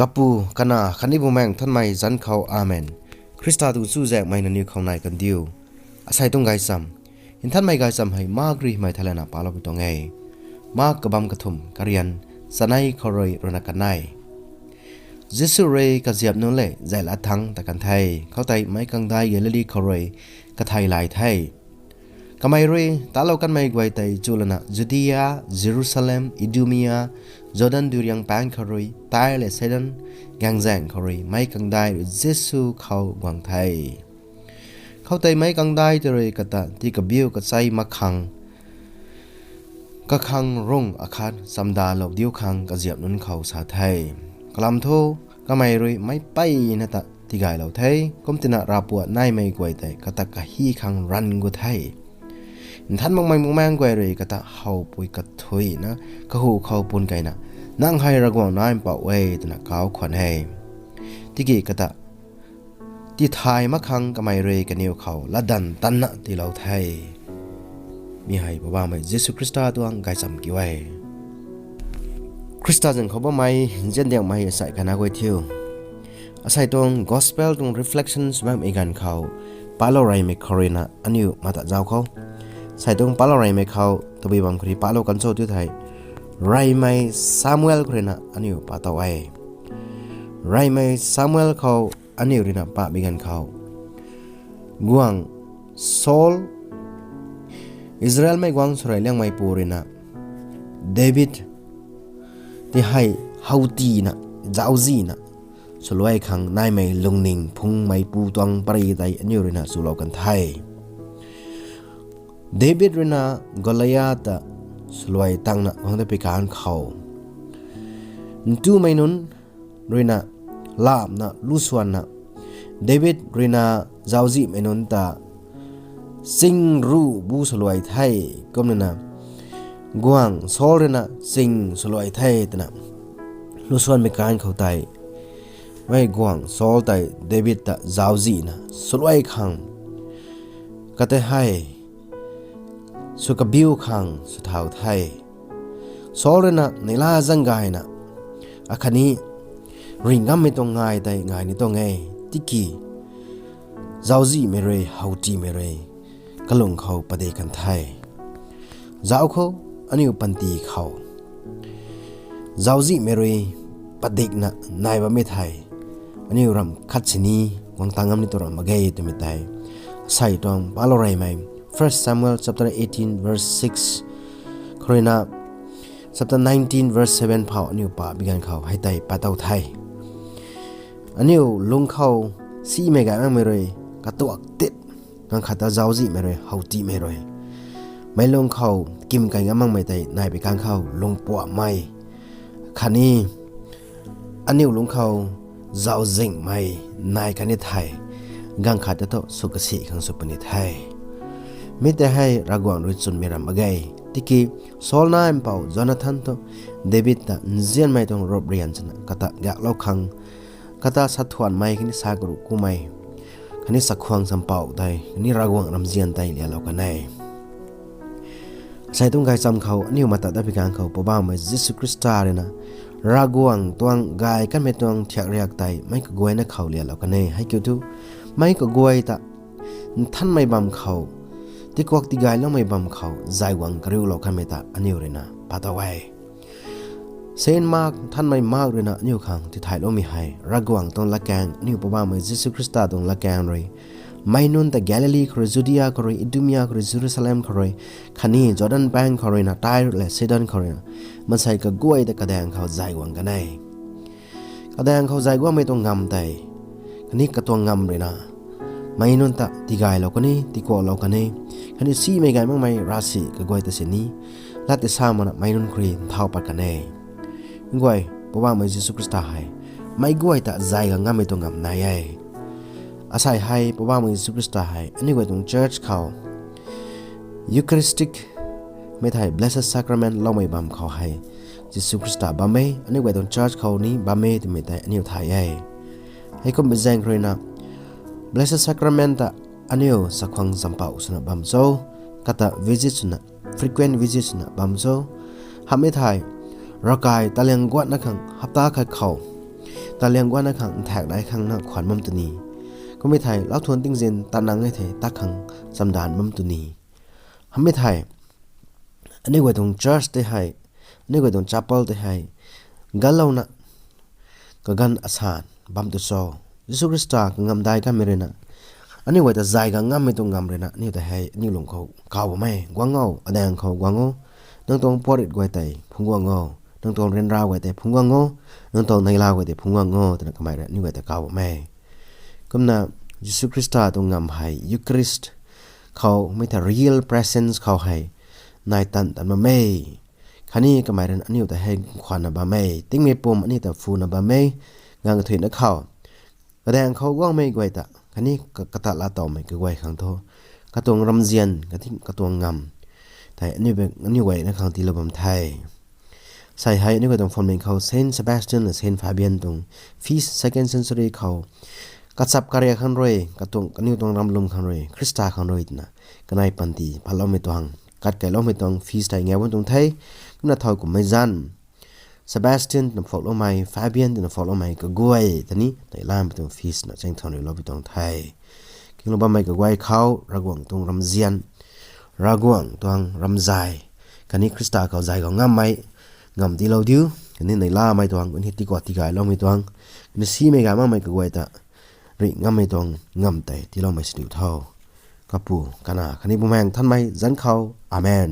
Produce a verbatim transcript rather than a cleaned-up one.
Kapu, Kanac khatni Bumaengh Nthanmei zanc khou, Amen. Khrista tuang chuzaenghmei nangniw khou nai kandiu. Asei tuang gaychamv. Nthanmei gaychamv hei Mark rui hymei thei lana paloupui tuang e. Mark kabamv kathumh, karian chanei khou rui ruina kanei. Jisu rui kaziap nunc lev zaylat thangc ta kan the. Khoutei meic kangdai Galili khou rui kathei lay the. Kamei rui talou kanmei guay tei chu lana Judia, Jerusalem, Idumia, Jordan duiriang paengc khou rui, Tyre lev Sidon gaengzaeng khou rui meic kangdai rui Jisu khou guang the. Khoutei meic kangdai tei rui kata tii kabiu kachei mak khang, kakhang rung akhat chamdalou diu khang kaziap nunc khou sa the. Kalam thu, kamei rui meic mpeyna ta tigaylou the. Kumtina ravpuat naimei guay tei kata kahi khang ranv gu the. Nthan makmei Bumaengh guay rui kata howpui kathuina kahu khou pun keyna, Nang hei Ravguangc Nac Mpouh e, twna kauc khwan e. Tiki kata tithay mak khang kamei rui kaniw khou latdanv tanna tiilou the. Mi hei Poubauhmei Jisu Khrista tuang gaychamv kiu e. Khrista zanc khou bammei nziandiangmei asei khatna guay thiu. Asei tuang gospel tuang reflection sw bammei ganv khou, palou reymei khou ruina aniu mata zauc khou. Asei tuang palou reymei khou tabui bam khou rui palou kan cho tu thei, reymei Samuel khou ruina aniu pa tow e. Reymei Samuel khou aniu ruina pamei ganv khou, guangc Saul, Israelmei guangc swrey liangmeipu ruina, David, ti hei howtina, zauczihna swluai khang naimei lungning phungmeipu tuang pary tei aniu ruina chulou kan the. David ruina Goliath ta swluai tangna guang da pi kan khou, ntumei nunc ruina lamna lusuanna, David ruina zauczihmei nunc ta ching ruh bu swluai the, kumna guangc Saul ruina ching swluai the twna lusuanmei kan khou tei, mei guangc Saul tei David ta zauczihna swluai khang, kata hei sw kabiu khang sw thau the. Saul ruina neihla zaeng gayna, akhatni ringgammei tuang ngai tei ngai ni tuang e, tiki zauczihmei rui, howtimei rui kalung khou padik kan the. Zauc khou, aniu panty khou zauczihmei rui padikna nai bammei thei, aniu ramh khat sini guang tang ngam ni tu ram mak ge twmei tei, asei tuang palou reymei First Samuel chapter eighteen verse six khou ruina chapter nineteen verse seven phou aniu pa bi ganv khou hei tei pat tow the. Aniu lung khou simei gay makmei rui katuak tit, ganv khat ta zauczihmei rui, howtimei rui, meic lung khou kim kai ngam makmei tei nai pi kan khou lungpuammei, khatni aniu lung khou zauczihmei nai kan ni thei, ganv khat ta thu sw kasi khang sw puni the. Mi tei hei Ravguangc rui chwnmei ram mak ge. Tiki Saul nac mpouh Jonathan thu David ta nzianmei tuang rup rian swna kata gaeklou khang, kata sathuanmei khatni sa karuh kumei, khatni chakhwang champouh tei khatni Ravguangc ramzian tei lialou kan e. Asei tuang gaychamv khou aniu mata dat pi kan khou Poubauhmei Jisu Khrista ruina Ravguangc tuang gay kanmei tuang thiak riak tei meic kaguayna khou lialou kan e. Hei kiu thu, meic kaguay ta nthanmei bam khou, tikuak tigayloumei bam khou zay guang kariulou kanmei ta aniu ruina pat tow e. Saint Mark, nthanmei Mark ruina aniu khang tithayloumei hei Ravguangc tuang latkaeng, aniu Poubauhmei Jisu Khrista tuang latkaeng rui meic nunc ta Galili khou rui, Judia khou rui, Idumia khou rui, Jerusalem khou rui, khatni Jordan paengc khou ruina, Tyre lev Sidon khou ruina, maansei kaguay ta kadaeng khou zay guang kan e. Kadaeng khou zay guangmei tuang ngamv tei, khatni katuang ngamv ruina, meic nunc ta tigaylou kan e, tikuaklou kan e, khatni simei gay makmei ravsic kaguay ta sini, lat tei sa makna meic nunc khou rui nthau pat kan e. Nguay, Poubauhmei Jisu Khrista hei meic guay ta zay guang ngammei tuang ngamv nai e. Asei hei Poubauhmei Jisu Khrista hei aniu guay tuang church khou Eucharistic, mi thei Blessed Sacrament loumei bam khou hei Jisu Khrista bam e, aniu guay tuang church khou ni bam e twmei tei aniu thay e. Heikumbi zaeng khou ruina Blessed Sacrament ta aniu chakhwang champouh swna bam cho, kata visit swna, frequent visit swna bam cho, hamhmei thei ravkai taliang guatna khang hapta khat khou taliang guanna khang nthaek nai khang na khwan bam tw ni. Kummei thei lauthuan tingzin ta nang e thei ta khang chamdanv bam tw ni. Hamei thei aniu guay tuang church tei hei, aniu guay tuang chapel tei hei ganlouna kaganv asan bam tu cho? Jisu Khrista kangamdai kanmei ruina aniu guay ta zay gang ngammei tuang ngam ruina aniu ta hei aniu lung khou kaw bam e. Guang o, adaeng khou guang o, nang tuang puatrit guay tei phungc guang o, nang tuang ryanra guay tei phungc guang o, nang tuang neihla guay tei phungc guang o, twna kamei rui aniu guay ta kaw bam e. Kumna Jisu Khrista tuang ngam hei Eucharist khou mei ta real presence khou hei nai tan tan bam e. Khatni kamei rui aniu ta hei khwanna bam e, tingmei pum aniu ta phuna bam e. Gang kathuina khou kadaeng khou guangmei guay ta khatni ka- kata laa towmei kaguay khang thu katuang ramzian khatni katuang ngam tei aniu guayna khang tiilou bam the. Sei hei aniu guay tuang phwamling khou Saint Sebastian na Saint Fabian tuang feast second century khou kachap kariak khang rui, katuang kaniw tuang ramlum khang rui, Khrista khang rui twna kanei panty patloumei tuang, kat kailoumei tuang feast tei ngiau bam tuang the. Kumna thau kummei zanc Sebastian twna phuakloumei, Fabian twna phuakloumei kaguay ta ni neihlamei tuang feast na chaeng thuan riloumei tuang the. Kinglou bammei kaguay khou Ravguangc tuang ramzian, Ravguangc tuang ramzay khatni Khrista khou zay khou ngammei ngam tiilou diu, khatni neihlamei tuang khatni tikua tigayloumei tuang, khatni simei gay makmei kaguay ta rih ngammei tuang ngam tei tiiloumei sw diu tho. Kapu, Kanac khatni Bumaengh Nthanmei zanc khou. Amen.